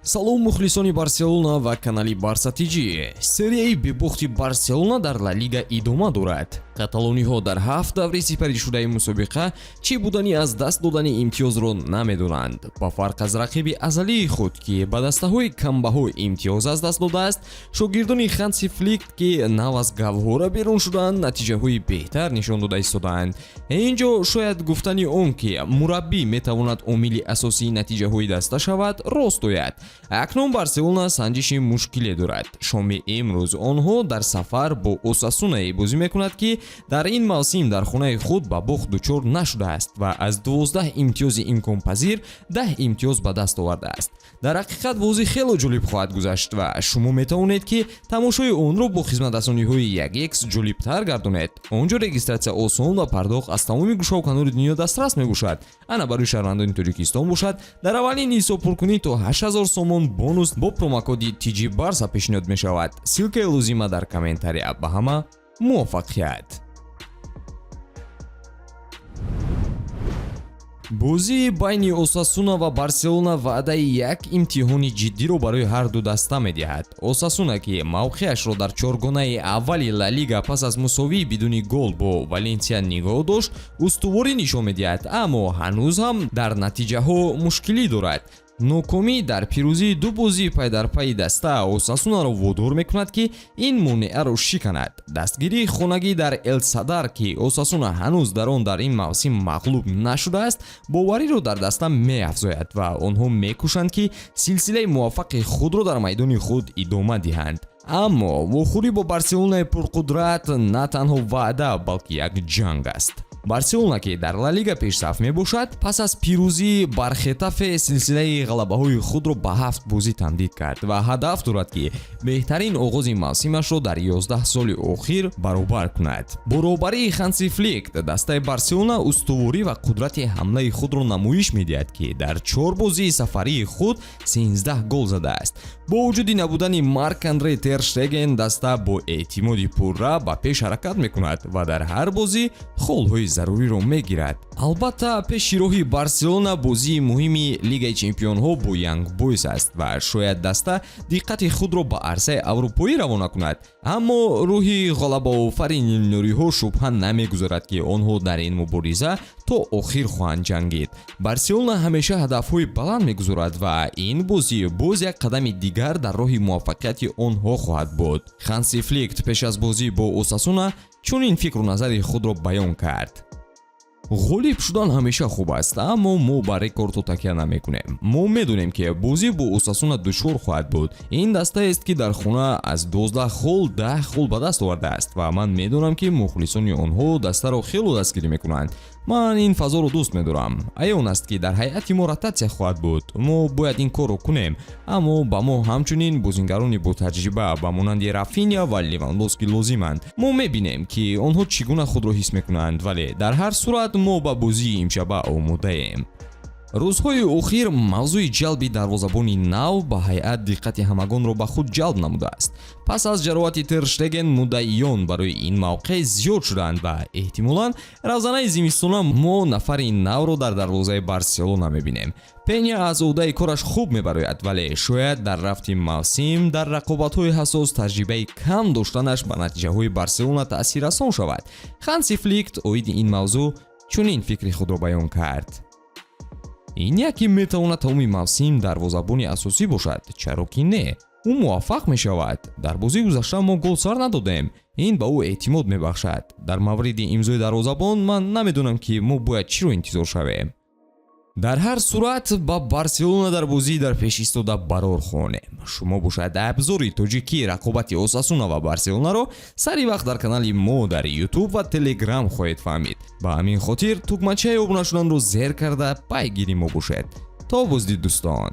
Салом, мухлисони Барселона ва канали Барса ТЖ. Серияи бебохти Барселона дар Ла Лига идома дорад. Каталониҳо дар ҳафт даври сипаришудаи мусобиқа чӣ будани аз даст додани имтиёзро намедонанд. Ба фарқ аз рақиби азалии худ, ки ба дастаҳои камбаҳо имтиёз аз даст додааст, шогирдони Ханси Флик, ки нав аз гаҳвора берун шудаанд, натиҷаҳои беҳтар нишон дода истодаанд. Ин ҷо шояд гуфтани он, ки мураббӣ метавонад омили асосии натиҷаҳои даста шавад, рост ояд. Акнун Барселона санҷиши мушкиле дорад. Шоми имрӯз онҳо дар сафар бо Осасунае бозӣ мекунад, ки дар ин мавсим дар хонаи худ ба бохт дучор нашудааст ва аз 12 имтиёзи имконпазир 10 имтиёз ба даст овардааст. Дар ҳақиқат, бозӣ хело ҷолиб хоҳад гузашт ва шумо метавонед, ки тамошои онро бо хизматрасониҳои 1x ҷолибтар гардонед. Он ҷо регистратсия осон ва пардохт аз тамоми гӯшаву канори дунё дастрас мебошад. Ана, барои шаҳрвандони Тоҷикистон бошад, дар аввалин ҳисобпуркунӣ то 8000 сомон бонус бо промокоди TG Барса пешниҳод мешавад. Ссылкаи лозима дар комментария. Ба ҳама муваффақият! Бозии байни Осасуна ва Барселона ваъдаи як имтиҳони ҷиддиро барои ҳар ду даста медиҳад. Осасуна, ки мавқеашро дар чоргонаи аввали Ла Лига пас аз мусовии бидуни гол бо Валенсия нигоҳ дошт, устуворӣ нишон медиҳад, аммо ҳанӯз ҳам дар натиҷаҳо мушкилӣ дорад. Нокомӣ дар пирӯзии ду бозии пайдарпайи даста Осасунаро водор мекунад, ки ин монеаро шиканад. Дастгирии хонагӣ дар Элсадар, ки Осасуна ҳанӯз дар он дар ин мавсим мағлуб нашудааст, бовариро дар даста меафзояд ва онҳо мекӯшанд, ки силсилаи муваффақи худро дар майдони худ идома диҳанд. Аммо вохӯрӣ бо Барселонаи пурқудрат на танҳо ваъда, балки як ҷанг аст. Барселона, ки дар Ла Лига пешсаф мебошад, пас аз пирӯзии бар Хетафе силсилаи ғалабаҳои худро ба ҳафт бозӣ тамдид кард ва ҳадаф дорад, ки беҳтарин оғози мавсимашро дар 11 соли охир баробар кунад. Бо роҳбарии Ханси Флик дастаи Барселона устуворӣ ва қудрати ҳамлаи худро намоиш медиҳад, ки дар чор бозии сафарии худ 13 гол задааст. Бо вуҷуди набудани Марк Андре Тер Штеген, даста бо эътимоди пурра ба пеш ҳаракат мекунад ва дар ҳар бозӣ холҳои заруриро мегирад. Албатта, пеши роҳи Барселона бозии муҳими Лигаи чемпионҳо бо Янг Бойс аст ва шояд даста диққати худро ба арсаи аврупоӣ равона кунад, аммо рӯҳи ғалабаофари нилнуриҳо шубҳа намегузорад, ки онҳо дар ин мубориза то охир хоҳанд ҷангид. Барселона ҳамеша ҳадафҳои баланд мегузорад ва ин бозӣ боз як қадами дигар дар роҳи муваффақияти онҳо хоҳад буд. Ханси Флик пеш аз бозӣ бо Осасуна чунин фикру назари худро баён кард: «Ғолиб шудан ҳамеша хуб аст, аммо мо ба рекордҳо такя намекунем. Мо медонем, ки бозӣ бо Осасуна душвор хоҳад буд. Ин дастаест, ки дар хона аз 12 хол 10 хол ба даст овардааст, ва ман медонам, ки мухлисони онҳо дастаро хело дастгирӣ мекунанд. Ман ин фазоро дӯст медорам. Аён аст, ки дар ҳайати мо ротатсия хоҳад буд. Мо бояд ин корро кунем, аммо ба мо ҳамчунин бозингарони ботаҷриба ба монанди Рафиня ва Левандовски лозиманд. Мо мебинем, ки онҳо чӣ гуна худро ҳис мекунанд, вале дар ҳар сурат мо ба бозии имшаба омодаем». Рӯзҳои охир мавзӯи ҷалби дарвозабони нав ба ҳайат диққати ҳамагонро ба худ ҷалб намудааст. Пас аз ҷароҳати Тер Штеген муддаиён барои ин мавқеъ зиёд шуданд ва эҳтимолан равзанаи зимистона мо нафари навро дар дарвозаи Барселона мебинем. Пеня аз ӯҳдаи кораш хуб мебарояд, вале шояд дар рафти мавсим дар рақобатҳои ҳассос таҷрибаи кам доштанаш ба натиҷаҳои Барселона таъсиррасон шавад. Ханси Флик оиди ин мавзӯъ чунин фикри худро баён кард: «Ин яке метавонад тамоми мавсим дарвозабони асосӣ бошад. Чаро ки не? Ӯ муваффақ мешавад. Дар бозии гузашта мо гол сар надодем. Ин ба ӯ эътимод мебахшад. Дар мавриди имзои дарвозабон ман намедонам, ки мо бояд чиро интизор шавем». Дар ҳар сурат, ба Барселона дар бозии дар пеш истода барор хонем. Шумо бошад, абзори тоҷикии рақобати Осасуна ва Барселонаро сари вақт дар канали мо дар Ютуб ва Телеграм хоҳед фаҳмид. Ба ҳамин хотир тугмачаи обуна шуданро зер карда пайгири мо бошед. То боздид, дӯстон.